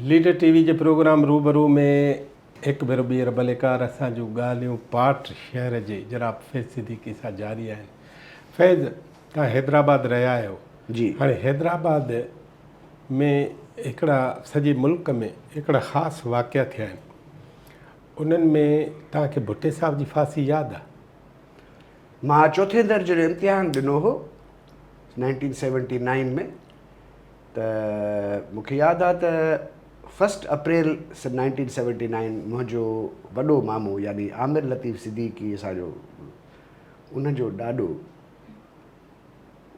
Leader ٽي V جي programme روبرو ۾ هڪ ڀيرو ٻيهر ڀليڪار اسان جون ڳالهيون پاٽ شهر جي جناب فيض صديقي سان جاري آهن فيض توهان حيدرآباد رهيا آهيو جي هاڻي حيدرآباد ۾ هڪڙا سڄي ملڪ ۾ هڪڙا خاص واقعا ٿيا آهن انهن ۾ توهان کي ڀٽي صاحب جي ڦاسي ياد آهي؟ مان چوٿين درجي جو امتحان ڏنو هو نائنٽين سيونٽي نائين ۾ ته مون کي ياد آ ته فرسٽ اپريل 1979 منهنجو وڏو مامو يعني عامر لطيف صديقي اسان جو ان جو ڏاڏو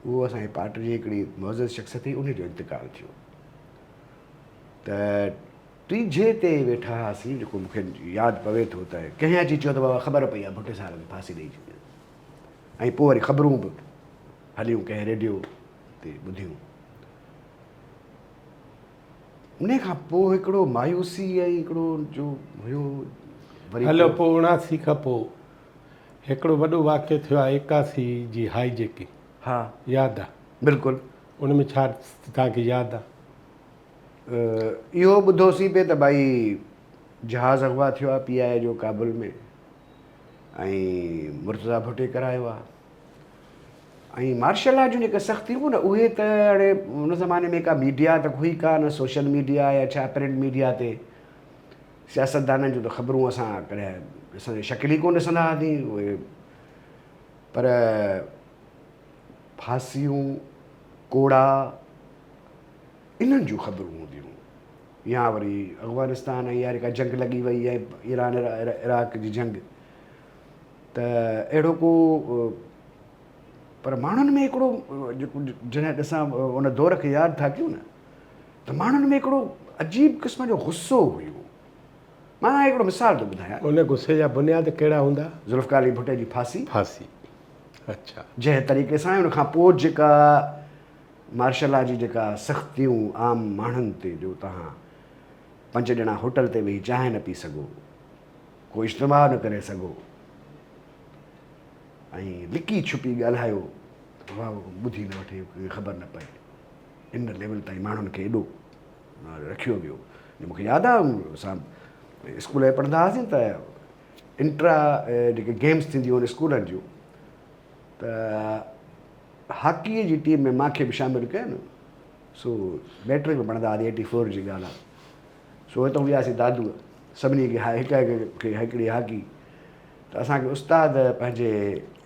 اهو اسان جي پاٽ جي هڪڙي معزز شخصيت هئي ان جو انتقال ٿيو ته ٽيجهي تي ويٺا هئاسين جيڪو مون کي ياد پوي ٿو ته ڪنهن اچي چيو ته بابا خبر پئي آ ڀٽي صاحب کي ڦاسي ڏئي ڇڏي ۽ پوء وري خبرون به هليون ڪنهن ريڊيو تي ٻڌيون. انهي کان پوء هڪڙو مايوسي ۽ هڪڙو جو هيو وري هليو پوء 79 کان پوء هڪڙو وڏو واقعو ٿيو آهي 81 جي هائي جيڪنگ. ها. ياد آ؟ بلڪل. ان ۾ ڇا توهان کي ياد آ؟ اهو ٻڌوسين پئي ته ڀائي جهاز اغوا ٿيو آ پي آء اي جو ڪابل ۾ ۽ مرتضيٰ ڀٽي ڪرايو آ. ۽ مارشل لا جون جيڪي سختيون هيون نه اهي ته هاڻي ان زماني ۾ ڪا ميڊيا ته هئي ڪا نه سوشل ميڊيا يا ڇا پرنٽ ميڊيا تي سياستدانن جون ته خبرون اسان ڪڏهن اسان جي شڪل ئي ڪونه ڏسندا هئاسين اهي پر ڦاسيون ڪوڙا انهن جون خبرون هونديون يا وري افغانستان ۽ يا جيڪا جنگ لڳي وئي ۽ ايران عراق جي جنگ ته اهڙو ڪو پر ماڻهن ۾ هڪڙو جيڪو جڏهن ڏسان ان دور کي ياد ٿا ڪيون نه ته ماڻهن ۾ هڪڙو عجيب قسم جو غصو هيو. مان هڪڙو مثال ٿو ٻڌايان. ان غصي جا بنياد ڪهڙا هوندا؟ ذوالفقار علي ڀٽي جي ڦاسي. ڦاسي اڇا. جنهن طريقي سان ان کان پوء جيڪا مارشل لا جي جيڪا سختيون عام ماڻهن تي جو توهان پنج ڄڻا هوٽل تي ويهي چانهه نه پي سگهو. ڪو اجتماع نه ڪري سگهو ۽ لڪي ڇپي ڳالهايو ته بابا ڪو ٻڌي نه وٺي ڪنهن کي خبر نه پئي ان ليول تائين ماڻهن کي ايڏو رکيو ويو جو مونکي ياد آهي اسان اسڪول ۾ پڙهندا هئاسين ته انٽرا جيڪي گيمز ٿينديون آهن اسڪولن جون ته هاڪيء جي ٽيم ۾ مانکي به شامل ڪين سو ميٽرڪ ۾ پڙهندا هئاسين ايٽي فور جي ڳالهه آهي سو هتان وياسين دادوء، سڀني کي هڪ هڪ کي هڪڙي هاڪي ته اسان کي استاد پنهنجي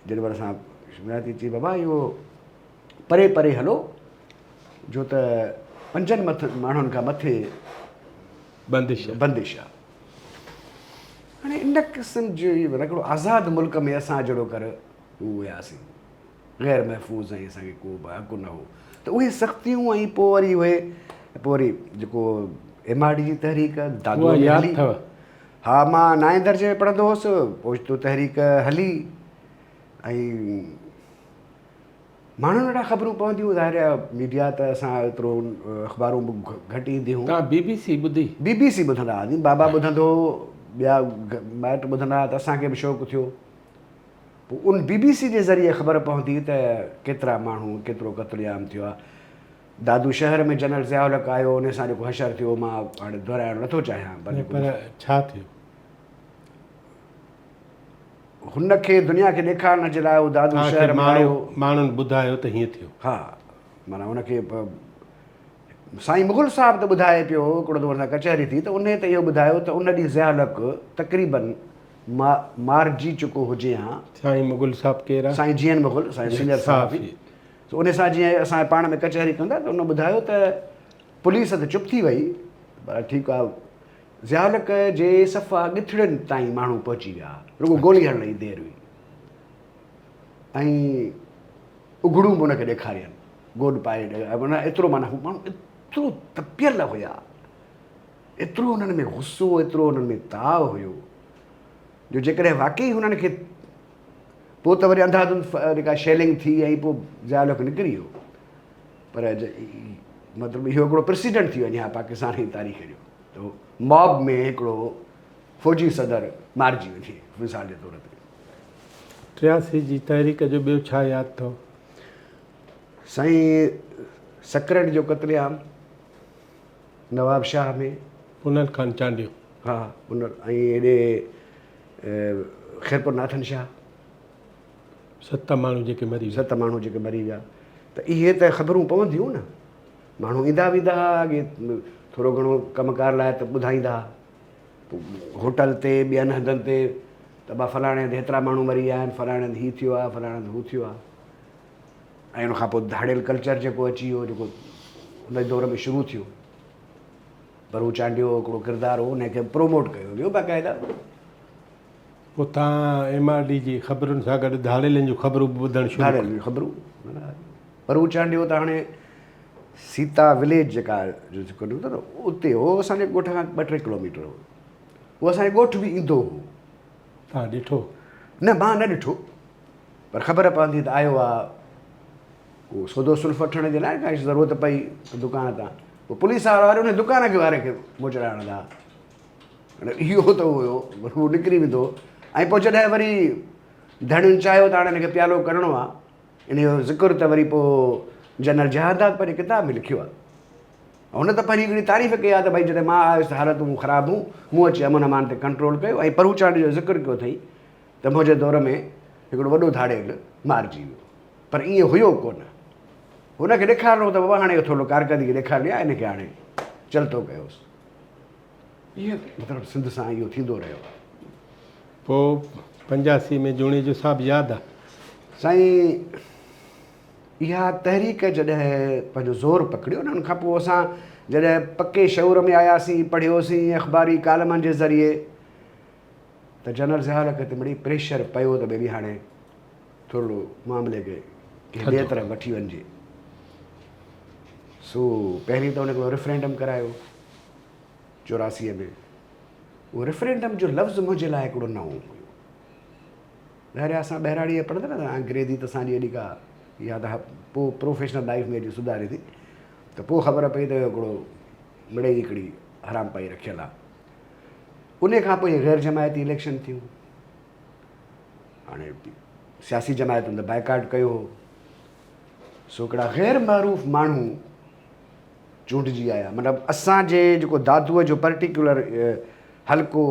جيڏي مهل اسان وياسين چي بابا اهو پري پري هلو جو ته پنجن ماڻهن کان مٿي بندش بندش آ. هاڻي ان قسم جو هڪڙو آزاد ملڪ ۾ اسان جهڙو ڪر هو هياسين. غير محفوظ ۽ اسان کي ڪو به حق نه هو ته اهي سختيون ۽ پوء وري اهي پوء وري جيڪو ايم آر ڊي جي تحريڪ دادو ۾ هلي ها مان نائين درجي ۾ پڙهندو هوس اوچتو تحريڪ هلي ۽ ماڻهن وٽان خبرون پونديون ظاهر آهي ميڊيا ته اسان ايترو اخبارون به گهٽ اينديون هيون. توهان بي بي سي ٻڌي؟ بي بي سي ٻڌندا هئاسين بابا ٻڌندو هو ٻيا مائٽ ٻڌندا هئا ته اسان کي به شوق ٿيو. پوء ان بي بي سي جي ذريعي خبر پوندي ته ڪيترا ماڻهو ڪيترو قتل عام ٿيو آهي. دادو شهر ۾ جنرل ضياء الحق آيو ان سان جيڪو حشر ٿيو مان هاڻي دهرائڻ نٿو چاهيان پر پر ڇا ٿيو؟ هن کي دنيا کي ڏيکارڻ جي لاء هو دادو شهر ۾ آيو. ماڻهن ٻڌايو ته هيئن ٿيو. ها معنيٰ هن کي سائين مغل صاحب ته ٻڌائي پيو هڪڙو دفعو هن سان ڪچهري ٿي ته انهي ته اهو ٻڌايو ته ان ڏينهن ضياء الحق تقريبن مارجي چڪو هجي ها. سائين مغل صاحب ڪير آ؟ سائين جيئن مغل سائين سينئر صحافي. سو انهي سان جيئن اسان پاڻ ۾ ڪچهري ڪندا ته ان ٻڌايو ته پوليس ته چپ ٿي وئي پر ٺيڪ آ ضياء الحق جي صفا ڳٿڙين تائين ماڻهو پهچي ويا رڳو گولي هڻڻ جي دير هئي ۽ اگهڙون به ان کي ڏيکارين گوڏ پائي معنيٰ ايترو معنيٰ هو ماڻهو ايترو تپيل هيا ايترو انهن ۾ غصو ايترو انهن ۾ تاء هيو جو جيڪڏهن واقعي هنن کي پوء ته وري انڌا ڌنڌ جيڪا شيلنگ ٿي ۽ پوء ضياء الحق نڪري ويو پر مطلب اهو هڪڙو پريسيڊنٽ ٿي وڃي ها پاڪستان جي تاريخ جو ته موب ۾ هڪڙو فوجي صدر مارجي وڃي مثال جي طور تي. 83 جي تحريڪ جو ٻيو ڇا ياد اٿو؟ سائين سڪرنڊ جو قتل عام. نواب شاهه ۾. پنهل خان چانڊيو. ها پنهل ۽ هيڏي خيرپور ناٿن شاهه. ست ماڻهو جيڪي مري ويا. ست ماڻهو جيڪي مري ويا ته اهي ته خبرون پونديون نه. ماڻهو ايندا ويندا ها اڳي ٿورو گهڻو ڪم ڪار لاء ته ٻڌائيندا ها. پوء هوٽل تي ٻين هنڌن تي ته ڀا فلاڻي هنڌ هيترا ماڻهو مري ويا آهن، فلاڻي هنڌ هي ٿيو آهي، فلاڻي هنڌ هو ٿيو آهي. ۽ ان کان پوء ڌاڙيل ڪلچر جيڪو اچي ويو جيڪو ان دور ۾ شروع ٿيو. برو چانڊيو هڪڙو ڪردار هو ان کي پروموٽ ڪيو ويو باقاعده. پوء تان ايم آر ڊي جي خبرن سان گڏ ڌاڙيلن جون خبرون به ٻڌڻ شروع ڪيون. ڌاڙيلن جون خبرون برو چانڊيو ته هاڻي سيتا وليج جيڪا جو ذڪر ڏنو ته اتي هو اسان جي ڳوٺ کان ٻه ٽي ڪلوميٽر هو. هو اسان جي ڳوٺ به ايندو هو. تان ڏٺو؟ نه مان نه ڏٺو پر خبر پوندي ته آيو آ ڪو سودو سلف وٺڻ جي لاء ڪا ضرورت پئي ته دڪان تان پوء پوليس وارا وري ان دڪان کي واري کي موچڙا هڻندا ها. هاڻي اهو ته هيو هو نڪري ويندو هو ۽ پوء جڏهن وري ڌڻين چاهيو ته هاڻي هن کي پيالو ڪرڻو آ ان جو ذڪر ته وري پوء جنرل جهانداد پنهنجي ڪتاب ۾ لکيو آ. هن ته پنهنجي هڪڙي تعريف ڪئي آ ته ڀئي جڏهن مان آيس ته حالتون خراب هيون مون اچي امن امان تي ڪنٽرول ڪيو ۽ پروچاڻي جو ذڪر ڪيو اٿئي ته منهنجي دور ۾ هڪڙو وڏو ڌاڙيل مارجي ويو. پر ائين هيو ڪونه. هن کي ڏيکارڻو هو ته بابا هاڻي ٿورو ڪارڪردگي ڏيکارڻي آهي ان کي هاڻي چلتو ڪيوس. اهو مطلب سنڌ سان اهو ٿيندو رهيو آهي. پوء 85 ۾ جوڻيجو صاحب ياد آ؟ سائين اها تحريڪ جڏهن پنهنجو زور پڪڙيو نه ان کان پوء اسان جڏهن پڪي شعور ۾ آياسين پڙهيوسين اخباري ڪالمن جي ذريعي ته جنرل ضياء الحق تي مڙئي پريشر پيو ته بيبي هاڻي ٿورڙو معاملي کي ڪنهن ٻئي طرف وٺي وڃجي. سو پهرين ته هن هڪڙو ريفرينڊم ڪرايو 84 ۾. اهو ريفرينڊم جو لفظ منهنجي لاء هڪڙو نئون هيو. ظاهر آهي اسان ٻهراڙيء جا پڙهندڙ نه انگريزي ته اسان جي ايڏي ڪا اها ته پوء پروفيشنل لائيف ۾ اچي سڌاري ٿي ته پوء خبر پئي ته اهو هڪڙو مڙئي هڪڙي حرام پائي رکيل آهي. ان کان پوء غير جماعتي اليڪشن ٿيون. هاڻي سياسي جماعتن ته بائيڪاٽ ڪيو هو، سو هڪڙا غير معروف ماڻهو چونڊجي آيا. مطلب اسان جي جيڪو دادوء جو پرٽيڪيولر حلقو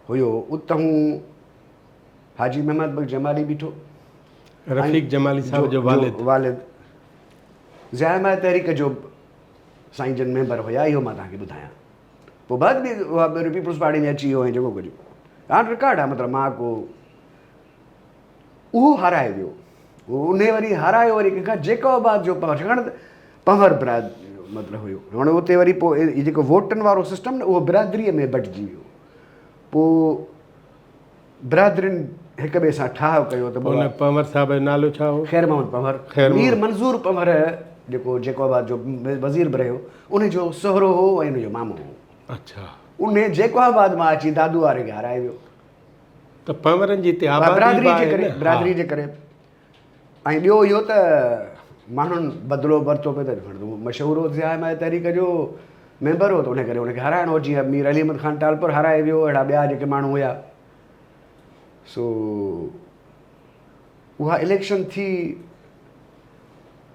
هيو اتهون حاجي محمد بخش جمالي بيٺو، رفيق جمالي صاحب جو والد، والد ضياء حمايت تحريڪ جو سائين جن ميمبر هيا. اهو مان توهان کي ٻڌايان پوء بعد ۾ اها وري پيپلز پارٽي ۾ اچي ويو ۽ جيڪو ڪجهه هاڻ رڪارڊ آهي مطلب مان ڪو اهو هارائي ويو. انهي وري هارايو وري ڪنهن کان جيڪب آباد جو پنهور، ڇاڪاڻ ته پنهور براد مطلب هيو. هاڻي اتي وري پوء هي جيڪو ووٽن وارو سسٽم نه اهو برادريء ۾ بٽجي ويو. پوء برادرين هڪ ٻئي سان ٺاهه ڪيو ته ان پنهور صاحب جو نالو ڇا هو؟ خير محمد پنهور. خير مير منظور پنهور جيڪو جيڪب آباد جو وزير به رهيو ان جو سهرو هو ۽ ان جو مامو هو. اڇا. ان جيڪب آباد مان اچي دادو واري کي هارائي ويو. ته پنهورن جي هتي آبادي به آهي نه. برادري جي ڪري. ۽ ٻيو اهو ته ماڻهن بدلو ورتو پئي ته مشهور هو ضياء حمايت تحريڪ جو ميمبر هو ته ان ڪري ان کي هارائڻو هو جيئن مير علي احمد خان ٽالپر هارائي ويو اهڙا ٻيا جيڪي ماڻهو هيا. سو اها اليڪشن ٿي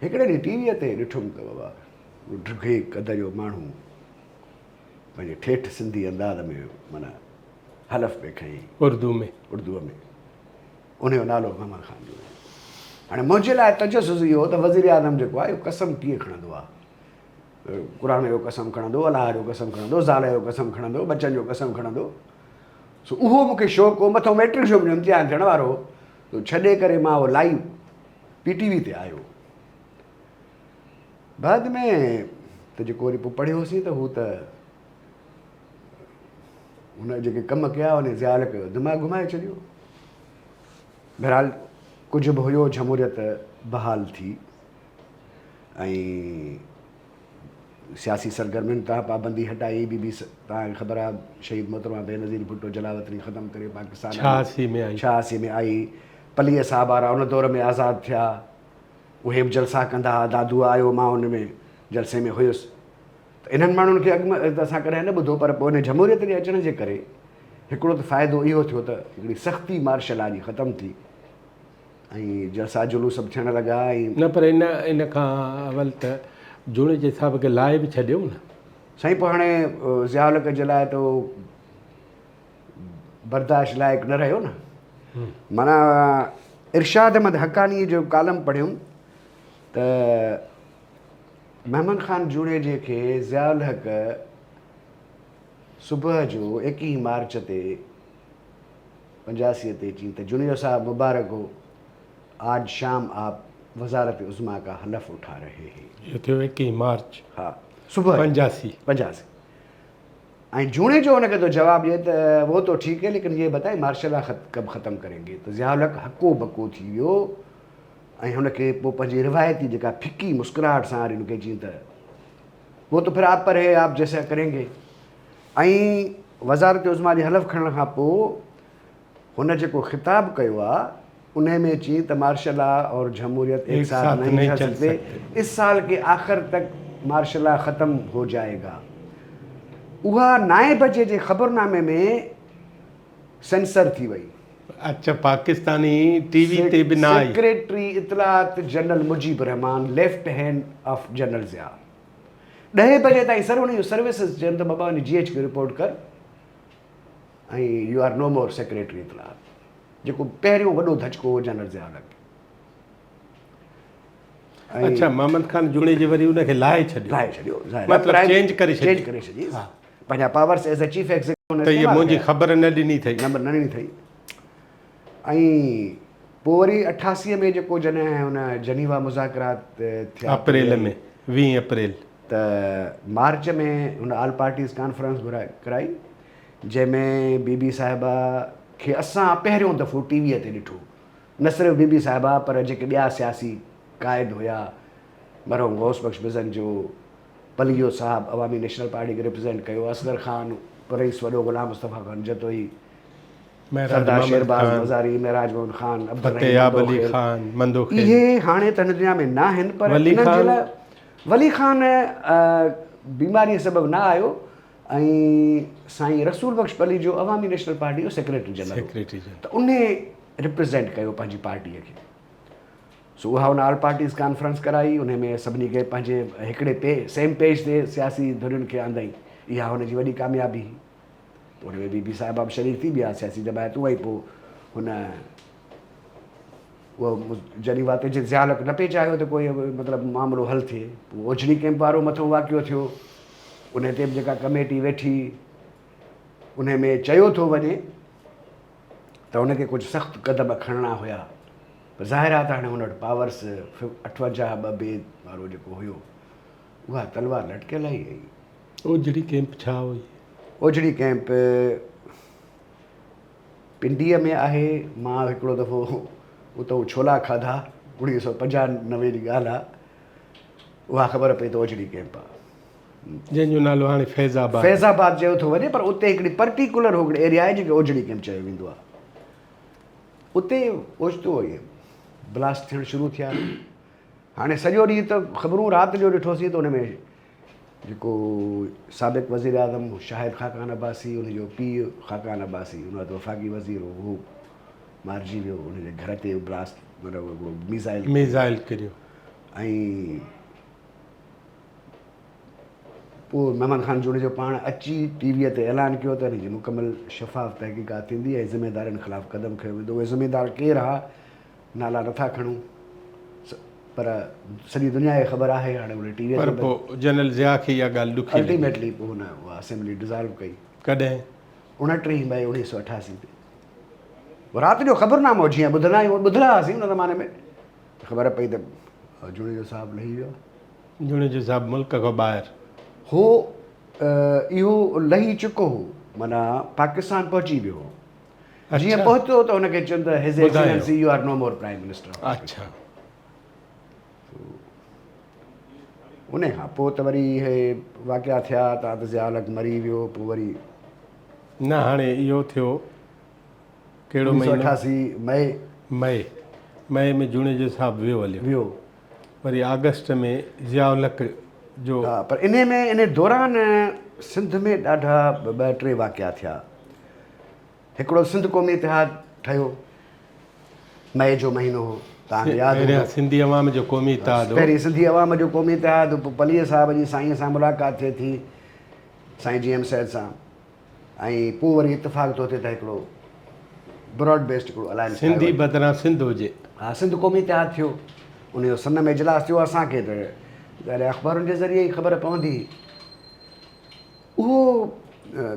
هڪڙي ڏينهن ٽي ويء تي ڏٺم ته بابا ڊگهي قد جو ماڻهو پنهنجي ٺيٺ سنڌي انداز ۾ معنيٰ حلف پئي کنئي اردو ۾، اردوء ۾ ان جو نالو محمد خان جو هو. هاڻي منهنجي لاء تجسس اهو هو ته وزيراعظم جيڪو آهي اهو قسم ڪيئن کڻندو آهي؟ قرآن جو قسم کڻندو، الله جو قسم کڻندو، زال جو قسم کڻندو، ٻچن جو قسم کڻندو. سو اهو مون کي شوق هو. مٿو مئٽرڪ جو منهنجو امتحان ٿيڻ وارو هو، سو ڇڏي ڪري مان اهو لائيو پي ٽي وي تي آيو. بعد ۾ ته جيڪو وري پوء پڙهيوسين ته هو ته هن جيڪي ڪم ڪيا ان ضياء الحق جو دماغ گهمائي ڇڏيو. بهرحال ڪجهه به هيو جمهوريت بحال ٿي ۽ سياسي سرگرمين تان پابندي هٽائي. بي بي توهان کي خبر آهي شهيد محترمه بينظير ڀٽو جلاوطني ختم ڪري پاڪستان 86 ۾ آئي. 86 ۾ آئي. پليء صاحب وارا ان دور ۾ آزاد ٿيا، اهي به جلسا ڪندا هئا. دادو آيو، مان ان ۾ جلسي ۾ هيس. ته انهن ماڻهن کي اڳ ۾ ته اسان ڪڏهن نه ٻڌو پر پوء ان جمهوريت جي اچڻ جي ڪري هڪڙو ته فائدو اهو ٿيو ته هڪڙي سختي مارشل لا جي ختم ٿي ۽ جلسا جلوس به ٿيڻ لڳا ۽. نه پر ان ان کان اول ته جوڻيجي صاحب کي لاهي به ڇڏيو نه. سائين پوء هاڻي ضياء الحق جي لاء ته اهو برداشت لائق نه رهيو نه. معنيٰ ارشاد احمد حقانيء جو ڪالم پڙهيم ته محمد خان جوڻيجي کي ضياء الحق صبح جو ايڪيهين مارچ تي پنجاسيء تي چين ته جوڻيجو صاحب مبارڪ هو آج شام آپ وزارت عظميٰ ڪا حلف اٺا رهي هين. اهو ٿيو ايڪيهين مارچ ها صبح جو پنجاسي. پنجاسي ۽ جوڻيجو ان کي ٿو جواب ڏئي ته وو تو ٺيڪ هي ليڪن يي بتائين مارشل لا ڪب ختم ڪرين گي ته ضياء الحق هڪو ٻڪو ٿي ويو ۽ هن کي پوء پنهنجي روايتي جيڪا ڦڪي مسڪراهٽ سان هن کي چين ته وو تو پھر آپ پر هي آپ جيسا ڪرين گي ۽ وزارت عظميٰ جي حلف کڻڻ کان پوء هن جيڪو خطاب ڪيو آ انهي ۾ چين ته مارشل لا اور جمهوريت ايڪ ساٿ نهين چل سڪتي اس سال ڪي آخر تڪ مارشل لا ختم هو جائي گا اها نائين بجي جي خبرنامي ۾ سينسر ٿي وئي. اڇا پاڪستاني ٽي وي تي به نه آئي. سيڪريٽري اطلاعات general Mujib Rehman left hand of general Zia ڏهين بجي تائين سر انهي جون سروسز چين ته بابا وڃي جي ايڇ ڪيو رپورٽ ڪر ۽ you are no more secretary اطلاعات جيڪو پهريون وڏو ڌچڪو هو جنرل ضياء الحق کي. اڇا محمد خان جوڻيجي وري ان کي لاهي ڇڏيو. لاهي ڇڏيو ظاهر مطلب چينج ڪري ڇڏيو. چينج ڪري ڇڏي پنهنجا powers as a chief executive ته هي منهنجي خبر نه ڏني اٿئي. نمبر نه ڏني اٿئي ۽ پوء وري 88 ۾ جيڪو جڏهن هن جنيوا مذاڪرات ٿيا اپريل ۾ 20 اپريل ته مارچ ۾ هن آل پارٽيز ڪانفرنس گهرائي ڪرائي جنهن ۾ بي بي صاحبه کي اسان پهريون دفعو ٽي ويء تي ڏٺو. نه صرف بي بي صاحبه پر جيڪي ٻيا سياسي قائد هيا، مرحوم غوث بخش بزنجو، پليجو صاحب عوامي نيشنل پارٽي کي ريپريزينٽ ڪيو، اصغر خان، رئيس وڏو غلام مصطفيٰ خان جتوئي، سردار شيرباز مزاري، معراج محمد خان، عبدالرحيم مندوخيل، اهي هاڻي ته هن دنيا ۾ ناهن پر انهن جي لاء ولي خان بيماريء سبب نه آيو ۽ سائين رسول بخش پليجو عوامي نيشنل پارٽي جو سيڪريٽري جنرل هو ته انهي ريپريزينٽ ڪيو پنهنجي پارٽيء کي. سو اها ان آل پارٽيز ڪانفرنس ڪرائي انهي ۾ سڀني کي پنهنجي هڪڙي پي سيم پيج تي سياسي ڌرين کي آندائين. اها هن جي وڏي ڪاميابي هئي. ته ان ۾ بي بي صاحبه به شريڪ ٿي ٻيا سياسي جماعتون ۽ پوء هن اهو جنيوا تي جي ضياء الحق نه پئي چاهيو ته ڪوئي مطلب معاملو حل ٿئي. پوء اوجهڙي ڪئمپ وارو مٿو واقعو ٿيو. انهي تي به جيڪا ڪميٽي ويٺي انهي ۾ چيو ٿو وڃي ته هن کي ڪجهه سخت قدم کڻڻا هيا پر ظاهر آهي ته هاڻي هن وٽ پاورس 58 ٻه بي وارو جيڪو هيو اها تلوار لٽڪيل آئي ۽. اوجهڙي ڪئمپ ڇا هئي؟ اوجهڙي ڪئمپ پنڊيء ۾ آهي. مان هڪڙو دفعو اتئون ڇولا کاڌا، 1995 جي ڳالهه آ، اها خبر پئي ته اوجهڙي ڪئمپ آ. جنهن جو نالو هاڻي فيض آباد. فيض آباد چيو ٿو وڃي پر اتي هڪڙي پرٽيڪولر هڪڙي ايريا آهي جنهن کي اوجهڙي ڪئمپ چيو ويندو آ. اتي اوچتو اهي بلاسٽ ٿيڻ شروع ٿيا. هاڻي سڄو ڏينهن ته خبرون رات جو ڏٺوسين ته ان ۾ جيڪو سابق وزيراعظم شاهد خاقان عباسي ان جو پيء خاقان عباسي ان وقت وفاقي وزير هو اهو مارجي ويو ان جي گهر تي بلاسٽ مطلب هڪڙو ميزائل ميزائل ڪريو ۽ پوء محمد خان جوڻيجو پاڻ اچي ٽي ويء تي اعلان ڪيو ته ان جي مڪمل شفاف تحقيقات ٿيندي ۽ ذميدارن خلاف قدم کنيو ويندو اهي ذميدار ڪير ها نالا نٿا کڻون پر سڄي دنيا کي خبر آهي هاڻي ان ٽي وي پر پوء جنرل ضياء کي اها ڳالهه ڏکي لڳي. الٽيميٽلي پوء هن اها اسيمبلي ڊزالو ڪئي. ڪڏهن؟ 29 مئي 1988 تي. رات جو خبرنامو جيئن ٻڌندا آهيون ٻڌندا هئاسين ان زماني ۾ خبر پئي ته جوڻيجو صاحب لهي ويو آهي. جوڻيجو صاحب ملڪ کان ٻاهر. هو اهو لهي چڪو هو معنيٰ پاڪستان پهچي ويو هو. جيئن پهتو ته هن کي چيم ته his excellency you are no more prime minister of Pakistan. ان کان پوء ته وري اهي واقعا ٿيا ته ته ضياء الحق مري ويو پوء وري. نه هاڻي اهو ٿيو ڪهڙو مهينو؟ 1988 مئي. مئي مئي ۾ جوڻيجو صاحب ويو هليو. ويو. وري آگسٽ ۾ ضياء الحق جو. ها پر انهي ۾ انهي دوران سنڌ ۾ ڏاڍا ٻه ٽي واقعا ٿيا. هڪڙو سنڌ قومي اتحاد ٺهيو، مئي جو مهينو هو، توهان کي ياد هوندو. پهريان سنڌي عوام جو قومي اتحاد هو. پهرين سنڌي عوام جو قومي اتحاد هو، پوء پليجي صاحب جي سائينء سان ملاقات ٿئي ٿي. سائين جي ايم سيد سان ۽ پوء وري اتفاق ٿو ٿئي ته هڪڙو براڊ بيسڊ هڪڙو الائنس ٺاهيو سنڌي بدران سنڌ هجي. ها سنڌ قومي اتحاد ٿيو، ان جو سن ۾ اجلاس ٿيو، اسان کي ته ظاهر آهي اخبارن جي ذريعي ئي خبر پوندي هئي. اهو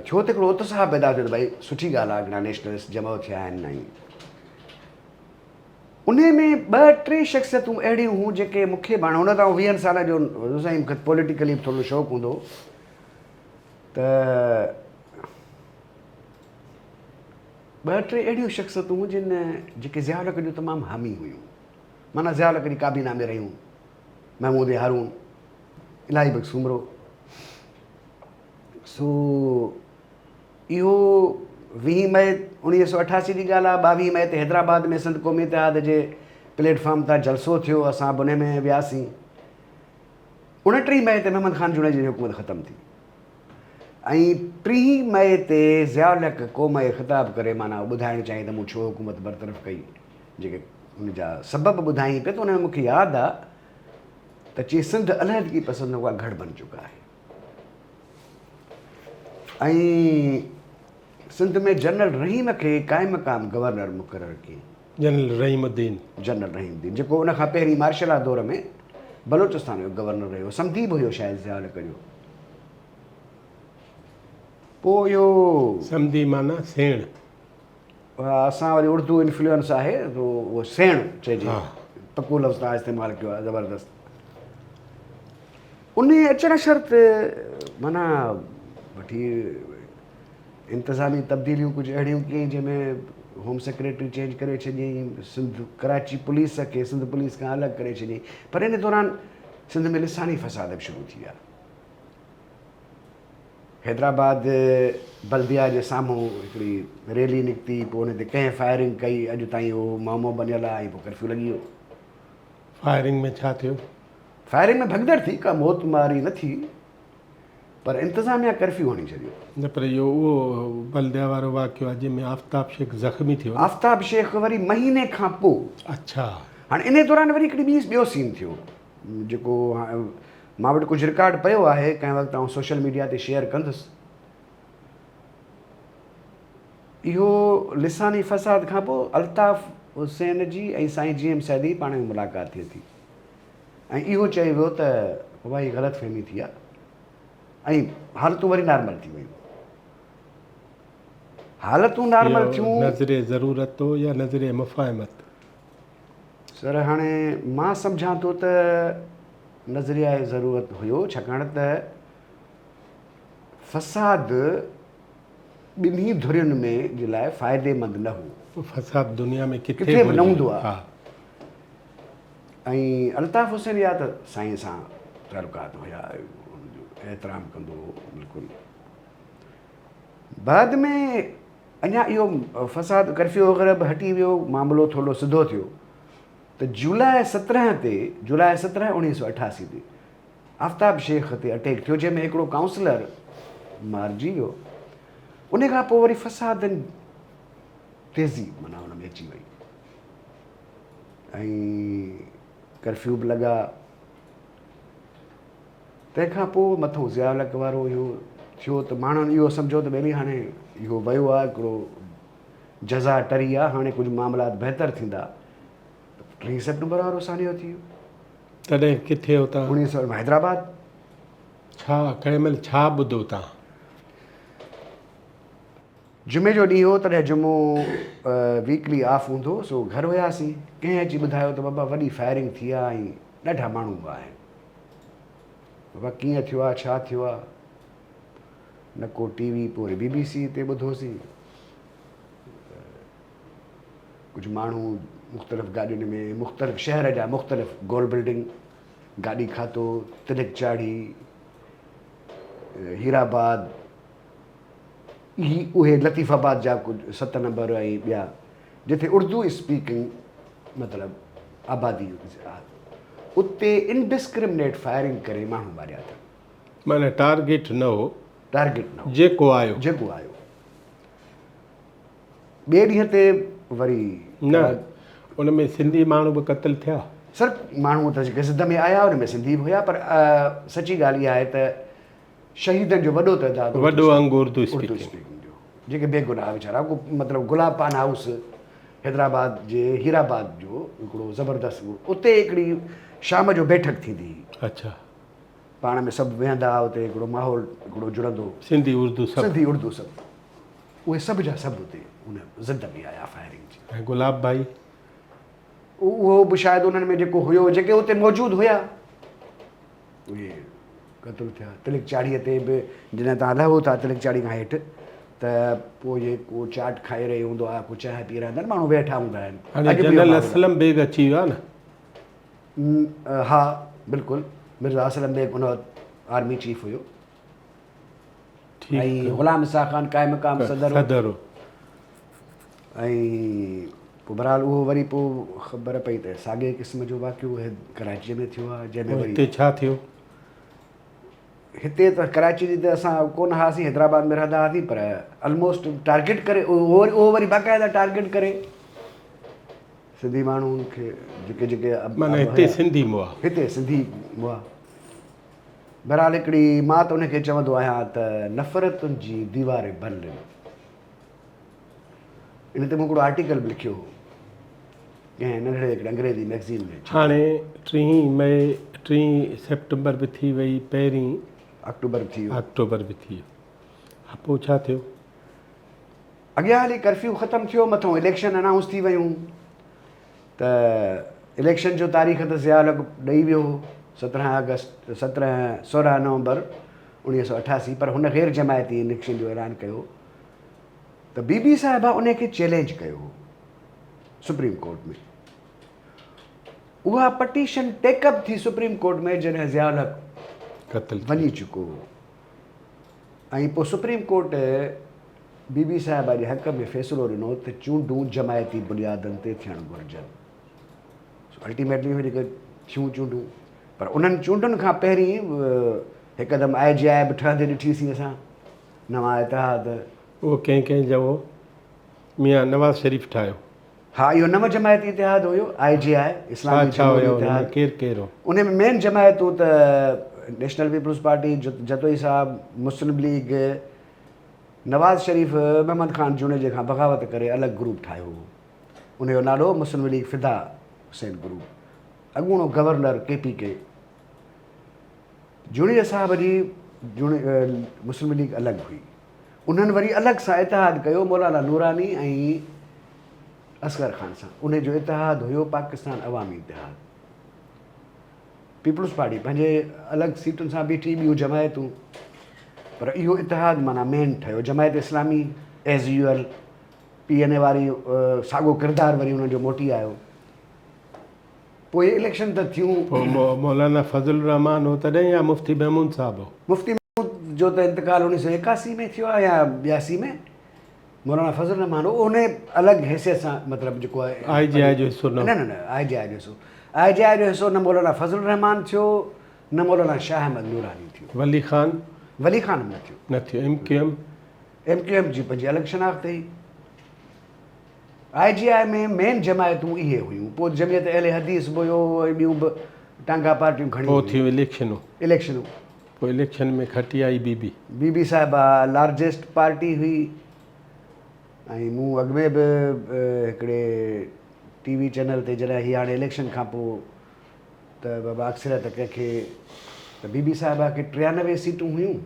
ٿيو ته هڪڙو اتساهه پيدا ٿيو ته ڀائي سٺي ڳالهه آهي هڪڙا نيشنلسٽ جمع ٿيا آهن ۽ انهي ۾ ٻه ٽي شخصيتون اهڙيون هيون جيڪي مون کي به هاڻي هونئن ته آئون ويهن سالن جو هوس ۽ مون کي پوليٽيڪلي به ٿورو شوق هوندو هو ته ٻه ٽي اهڙيون شخصيتون هيون جن جيڪي ضياء الحق جون تمام حامي هيون معنيٰ ضياء الحق جي ڪابينا ۾ رهيون محمود هارون الاهي بخش سومرو سو اهو ويهين مئي 1988 جي ڳالهه آهي ٻاويهين مئي تي حيدرآباد ۾ سنڌ قومي اتحاد جي پليٽ فارم تان جلسو ٿيو اسان به ان ۾ وياسين اڻٽيهين مئي تي محمد خان جوڻيجي جي حڪومت ختم ٿي ۽ ٽيهين مئي تي ضياء الحق قوم کي خطاب ڪري معنيٰ ٻڌائڻ چاهي ته مون ڇو حڪومت برطرف ڪئي جيڪي ان جا سبب ٻڌائين پئي ته ان ۾ مون کي ياد آ ته چي سنڌ علحدگي پسندون کا گهڙ بن چڪا آهي ۽ سنڌ ۾ جنرل رحيم کي قائم مقام گورنر مقرر ڪيائين. جنرل رحيم الدين. جنرل رحيم الدين جيڪو ان کان پهرين مارشل لا دور ۾ بلوچستان جو گورنر رهيو، سمڌي به هيو شايد ضياء الحق جو. پوء اهو. سمڌي معنيٰ سيڻ. اسان وري اردو انفلوئنس آهي تو اهو سيڻ چئجي پڪو لفظ تان استعمال ڪيو آهي زبردست انهي اچڻ شرط معنيٰ وٺي انتظامي تبديليون ڪجهه اهڙيون ڪيائين جنهن ۾ هوم سيڪريٽري چينج ڪري ڇڏيائين سنڌ ڪراچي پوليس کي سنڌ پوليس کان الڳ ڪري ڇڏيائين پر ان دوران سنڌ ۾ لساني فساد به شروع ٿي ويا حيدرآباد بلديا جي سامهون هڪڙي ريلي نڪتي پوء ان تي ڪنهن فائرنگ ڪئي اڄ تائين اهو معمو بنيل آهي ۽ پوء ڪرفيو لڳي ويو. فائرنگ ۾ ڇا ٿيو؟ فائرنگ ۾ ڀڳدڙ ٿي ڪا موت ماري نه ٿي پر انتظاميا ڪرفيو هڻي ڇڏيو. نه پر اهو اهو بلديا وارو واقعو آهي جنهن ۾ آفتاب شيخ زخمي ٿيو نه؟ آفتاب شيخ وري مهيني کان پوء. اڇا. هاڻي انهي دوران وري هڪڙي ٻي ٻيو سين ٿيو جيڪو مان وٽ ڪجهه رڪارڊ پيو آهي ڪنهن وقت آئون سوشل ميڊيا تي شيئر ڪندس. اهو لساني فساد کان پوء الطاف حسين جي ۽ سائين جي ايم سيد جي پاڻ ۾ ملاقات ٿئي ٿي ۽ اهو چيو ويو ته بابا هي غلط فهمي ٿي آهي ۽ حالتون وري نارمل ٿي ويون. حالتون نارمل ٿيون. نظريه ضرورت هو يا نظريه مفاهمت؟ سر هاڻي مان سمجهان ٿو ته نظريه ضرورت هيو ڇاڪاڻ ته فساد ٻنهي ڌرين ۾ جي لاء فائديمند نه هو. فساد دنيا ۾ ڪٿي به نه هوندو آهي ۽ الطاف حسين يا ته سائين سان تعلقات هيا ان جو احترام ڪندو هو بلڪل بعد ۾ اڃا اهو فساد ڪرفيو وغيره به هٽي ويو معاملو ٿورو سڌو ٿيو ته جولاء 17 تي جولاء 17 1988 تي آفتاب شيخ تي اٽيڪ ٿيو جنهن ۾ هڪڙو ڪائونسلر مارجي ويو ان کان پوء وري فسادن تيزي معنيٰ ان ۾ اچي وئي ۽ ڪرفيو به لڳا تنهن کان پوء مٿو ضياء الحق وارو اهو ٿيو ته ماڻهن اهو سمجهيو ته ٻيلي هاڻي اهو ويو آهي هڪڙو جزا ٽري آهي هاڻي ڪجهه معاملات بهتر ٿيندا ٽيهه سيپٽمبر وارو سانحو ٿي ويو. تڏهن ڪٿي هو تان؟ اڻيهه سو حيدرآباد. ڇا ڪنهن مهل ڇا ٻڌو تان؟ جمعي جو ڏينهن هو تڏهن جمعو ويڪلي آف هوندو هو سو گهر وياسين ڪنهن اچي ٻڌايو ته بابا وڏي فائرنگ ٿي آهي ۽ ڏاڍا ماڻهو مئا آهن. بابا ڪيئن ٿيو آهي ڇا ٿيو آهي نه ڪو ٽي وي پوء وري بي بي سي تي ٻڌوسين ڪجهه ماڻهو مختلف گاڏين ۾ مختلف شهر جا مختلف گول بلڊنگ گاڏي کاتو تلڪ چاڙهي هيرآباد هي اهي لطيف آباد جا ڪجهه ست نمبر ۽ ٻيا جتي اردو اسپيڪنگ مطلب آبادي اتي انڊسڪرمنيٽ فائرنگ ڪري ماڻهو ماريا اٿن. معنيٰ ٽارگيٽ نه هو. ٽارگيٽ نه هو. جيڪو آيو. جيڪو آيو. ٻئي ڏينهن تي وري. نه ان ۾ سنڌي ماڻهو به قتل ٿيا. سر ماڻهو ته جيڪي ضد ۾ آيا ان ۾ سنڌي به هيا پر سچي ڳالهه اها آهي ته. شهيدن جو وڏو تعداد وڏو انگ اردو اسپيڪنگ جو جيڪي بي گناهه ويچارا ڪو مطلب گلاب پان هائوس حيدرآباد جي هيرآباد جو هڪڙو زبردست اتي هڪڙي شام جو بيٺڪ ٿيندي هئي. اڇا. پاڻ ۾ سڀ ويهندا هئا اتي هڪڙو ماحول هڪڙو جڙندو. سنڌي اردو سڀ. سنڌي اردو سڀ اهي سڀ جا سڀ اتي ان زد ۾ آيا فائرنگ جي. ۽ گلاب ڀائي؟ اهو به شايد انهن ۾ جيڪو هيو جيڪي اتي موجود هيا. اهي قتل ٿيا. تلڪ چاڙهيء تي به جڏهن توهان لهو ٿا تلڪ چاڙهي کان هيٺ ته پوء جي ڪو چاٽ کائي رهيو هوندو آهي ڪو چانهه پي رهيا هوندا آهن ماڻهو ويٺا هوندا آهن. هاڻي جنرل اسلم بيگ اچي ويو آهي نه؟ ها بلڪل مرزا اسلم بيگ ان وقت آرمي چيف هيو ۽ غلام اسحاق خان قائم مقام صدر هو. ۽ پوء بهرحال اهو وري پوء خبر پئي ته ساڳئي قسم جو واقعو ڪراچيء ۾ ٿيو آهي جنهن ۾ وري هتي ڇا ٿيو؟ هتي ته ڪراچي جي ته اسان ڪونه هئاسين حيدرآباد ۾ رهندا هئاسين پر الموسٽ ٽارگيٽ ڪري اهو وري باقاعده ٽارگيٽ ڪري سنڌي ماڻهن کي جيڪي جيڪي معنيٰ هتي سنڌي مئا. هتي سنڌي مئا. بهرحال هڪڙي مان ته ان کي چوندو آهيان ته نفرتن جي ديوار برلن. ان تي مون هڪڙو آرٽيڪل به لکيو هو ڪنهن ننڍڙي هڪڙي انگريزي مئگزين ۾. هاڻي ٽيهين مئي ٽيهين سيپٽمبر به ٿي وئي پهرين. آڪٽوبر به ٿي ويو. آڪٽوبر به ٿي ويو. ها پوء ڇا ٿيو؟ اڳيان هلي ڪرفيو ختم ٿيو مٿئون اليڪشن انائونس ٿي ويون ته اليڪشن جو تاريخ ته ضياء الحق ڏئي ويو هو 17 آگسٽ 17 16 نومبر 1988 پر هن غير جماعتي اليڪشن جو اعلان ڪيو ته بي بي صاحبه ان کي چئلينج ڪيو هو سپريم ڪورٽ ۾ اها پٽيشن ٽيڪ اپ ٿي سپريم ڪورٽ ۾ جڏهن ضياء الحق قتل وڃي چڪو هو ۽ پوء سپريم ڪورٽ بي بي صاحبه جي حق ۾ فيصلو ڏنو ته چونڊون جماعتي بنيادن تي ٿيڻ گهرجن. سو الٽيميٽلي اهي جيڪي ٿيون چونڊون پر انهن چونڊن کان پهرين هڪدم آء جي آء به ٺهندي ڏٺي سين اسان نوان اتحاد. اهو ڪنهن ڪنهن جو هو؟ ميان نواز شريف ٺاهيو. ها اهو نو جماعتي اتحاد هيو، آء جي آء، اسلامي ڇا ڇا جمهوري هيو ان ۾ اتحاد. ڪير ڪير هو؟ ان ۾ مين جماعتون ته نيشنل پيپلز پارٽي، جتوئي صاحب، مسلم ليگ، نواز شريف محمد خان جوڻيجي کان بغاوت ڪري الڳ گروپ ٺاهيو هو. ان جو نالو هو مسلم ليگ فدا حسين گروپ. اڳوڻو گورنر ڪي پي ڪي جوڻيجي صاحب جي مسلم ليگ الڳ هئي. انهن وري الڳ سان اتحاد ڪيو مولانا نوراني ۽ اصغر خان سان. انهي جو اتحاد هيو پاڪستان عوامي اتحاد. پيپلز پارٽي پنهنجي الڳ سيٽن سان بيٺي ٻيون جماعتون پر اهو اتحاد معنيٰ مين ٺهيو. Jamaat Islami as usual P N A واري ساڳو ڪردار وري انهن جو موٽي آيو. پوء اليڪشن ته ٿيون. پوء مولانا فضل الرحمان هو تڏهن يا مفتي محمود صاحب هو؟ مفتي محمود جو ته انتقال اوڻيهه سؤ ايڪاسي ۾ ٿيو آهي يا ٻياسي ۾. مولانا فضل الرحمان هو ان الڳ حيثيت سان مطلب جيڪو آهي. آء جي آء جو حصو نه هو. نه نه نه آء جي آء جو حصو آء جي آء جو حصو نه مولانا فضل الرحمان ٿيو نه مولانا شاهه احمد نوراني ٿيو. ولي خان؟ ولي خان به نه ٿيو. نه ٿيو. M Q M? M Q M جي پنهنجي الڳ شناخت هئي. آء جي آء ۾ مين جماعتون اهي هيون، پوء جمعيت اهل حديث به هيو ۽ ٻيون به ٽانگا پارٽيون گهڻيون پوء ٿيون اليڪشنون. اليڪشنون. پوء اليڪشن ۾ کٽي آئي بي بي. بي بي صاحبه لارجيسٽ پارٽي هئي ۽ مون اڳ ۾ به هڪڙي ٽي وي چينل تي جڏهن هي هاڻي اليڪشن کان پوء ته بابا اڪثريت ڪنهن کي ته بي بي صاحبه کي 93 سيٽون هيون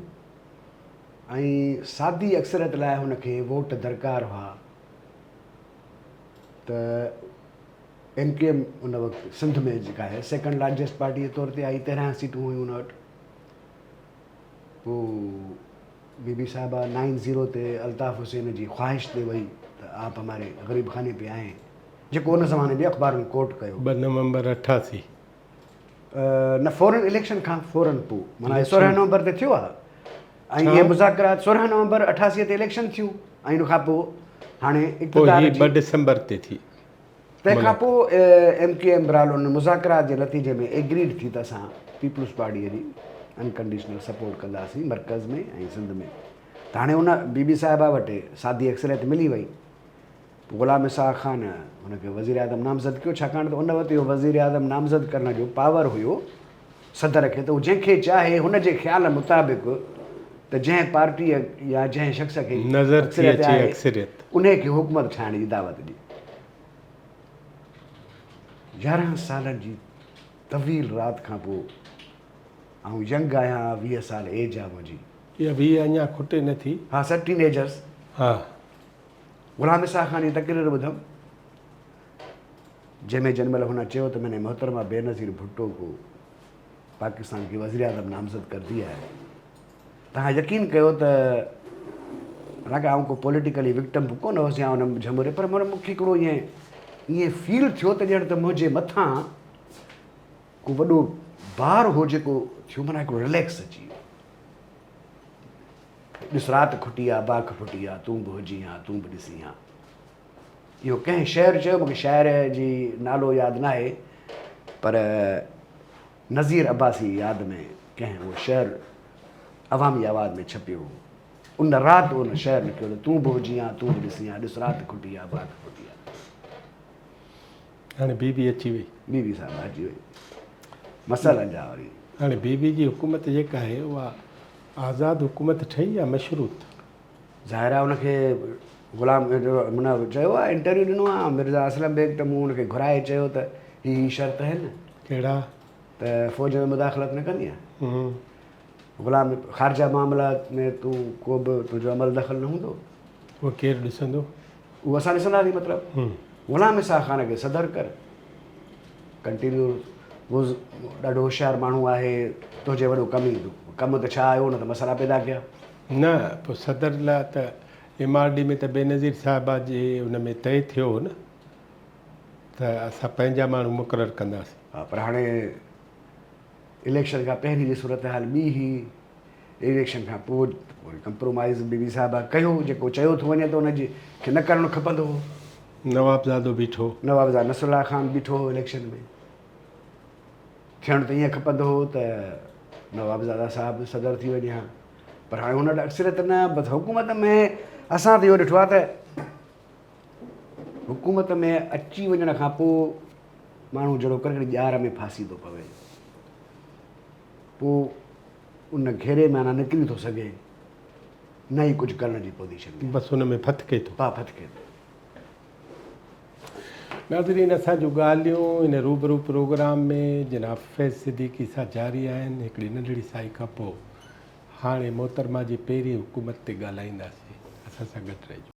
۽ سادي اڪثريت لاء هن کي ووٽ درڪار هئا ته ايم ڪيو ايم ان وقت سنڌ ۾ جيڪا آهي سيڪنڊ لارجيسٽ پارٽي جي طور تي آئي 13 سيٽون هيون ان وٽ. پوء بي بي صاحبه نائن زيرو تي الطاف حسين جي خواهش تي وئي ته آپ هماري غريب خاني پي آئين جيڪو ان زماني ۾ اخبارن ڪوٽ ڪيو. 2 نومبر 88. نه فورن اليڪشن کان فورن پوء معنيٰ 16 نومبر تي ٿيو آهي ۽ اهي مذاڪرات 16 نومبر 88 تي اليڪشن ٿيون ۽ ان کان پوء هاڻي اقتدار جي 2 ڊسمبر تي ٿي. تنهن کان پوء ايم ڪيو ايم بهرحال ان مذاڪرات جي نتيجي ۾ ايگريڊ ٿي ته اسان پيپلز پارٽيء جي انڪنڊيشنل سپورٽ ڪنداسين مرڪز ۾ ۽ سنڌ ۾ ته هاڻي ان بي بي صاحبه وٽ سادي اڪثريت ملي وئي. غلام اسحاق خان هن کي وزيراعظم نامزد ڪيو ڇاڪاڻ ته ان وقت اهو وزيراعظم نامزد ڪرڻ جو پاور هيو صدر کي ته هو جنهن کي چاهي هن جي خيال مطابق ته جنهن پارٽيء يا جنهن شخص کي نظر ٿي اڪثريت اچي آهي اڪثريت. انهيء کي حڪومت ٺاهڻ جي دعوت ڏي. 11 سالن جي طويل رات کان پوء آئون ينگ آهيان، 20 سال ايج آهي منهنجي. اها 20 اڃا کٽي نه ٿي. ها سر ٽين ايجرز. ها. غلام اسحاق خان جي تقرير ٻڌم جنهن ۾ جنهن مهل هن چيو ته مين ني محترمه بينظير ڀٽو ڪو پاڪستان ڪي وزيراعظم نامزد ڪر ديا هي. توهان يقين ڪيو ته حالانڪه آئون ڪو پوليٽيڪلي وڪٽم به ڪونه هوس يا ان جهموري پر مون کي هڪڙو ائين ائين فيل ٿيو ته ڄڻ ته منهنجي مٿان ڪو وڏو بار هو جيڪو ٿيو معنيٰ هڪڙو رليڪس اچي ويو. ڏس رات کٽي آ باک ڦٽي آ تون به هجين ها تون به ڏسين ها. اهو ڪنهن شاعر چيو مون کي شاعر جي نالو ياد ناهي پر نذير عباسي جي ياد ۾ ڪنهن اهو شعر عوامي آواز ۾ ڇپيو هو. ان رات ان شعر لکيو ته تون به هجين ها تون به ڏسين ها ڏس رات کٽي آ باک ڦٽي آ. هاڻي بي بي اچي وئي. بي بي صاحبه اچي وئي. مسئلن جا وري. هاڻي بي بي جي حڪومت جيڪا آهي اها آزاد حڪومت ٺهي يا مشروط؟ ظاهر آهي ان کي غلام معنيٰ چيو آهي انٽرويو ڏنو آهي مرزا اسلم بيگ ته مون ان کي گهرائي چيو ته هي هي شرط آهن. ڪهڙا؟ ته فوج ۾ مداخلت نه ڪندينء. غلام خارجه معاملات ۾ تون ڪو به تنهنجو عمل دخل نه هوندو. اهو ڪير ڏسندو؟ اهو اسان ڏسنداسين مطلب غلام اسحاق خان کي صدر ڪر ڪنٽينيو هو ڏاڍو هوشيار ماڻهو آهي تنهنجي وڏو ڪم ايندو ڪم ته ڇا آيو هن ته مسئلا پيدا ڪيا. نه پوء صدر لاء ته ايم آر ڊي ۾ ته بينظير صاحبه جي ان ۾ طئي ٿيو هو نه ته اسان پنهنجا ماڻهو مقرر ڪنداسين. ها پر هاڻي اليڪشن کان پهرين جي صورتحال ٻي هئي اليڪشن کان پوء وري ڪمپرومائيز بي بي صاحبه ڪيو جيڪو چيو ٿو وڃي ته ان جي کي نه ڪرڻ کپندو هو. نوابزادو بيٺو. نوابزاده نصرالله خان بيٺو هو اليڪشن ۾. ٿيڻ ته ائين کپندو هو ته نوابزاده صاحب صدر ٿي وڃي ها پر هاڻي هن وٽ اڪثريت نه بس حڪومت ۾ اسان ته اهو ڏٺو آهي ته حڪومت ۾ اچي وڃڻ کان پوء ماڻهو جهڙو ڪر هڪڙي ڄار ۾ ڦاسي ٿو پوي پوء ان گهيري مان نه نڪري ٿو سگهي نه ئي ڪجهه ڪرڻ جي پوزيشن ۾. بس ان ۾ ڦٿڪي ٿو. ها ڦٿڪي ٿو. ناظرين اسان جون ڳالهيون هن روبرو پروگرام ۾ جناب فيض صديقي سان جاري آهن هڪڙي ننڍڙي سائي کان پوء هاڻي محترمه جي پهرين حڪومت تي ڳالهائينداسين اسان سان گڏ رهجو.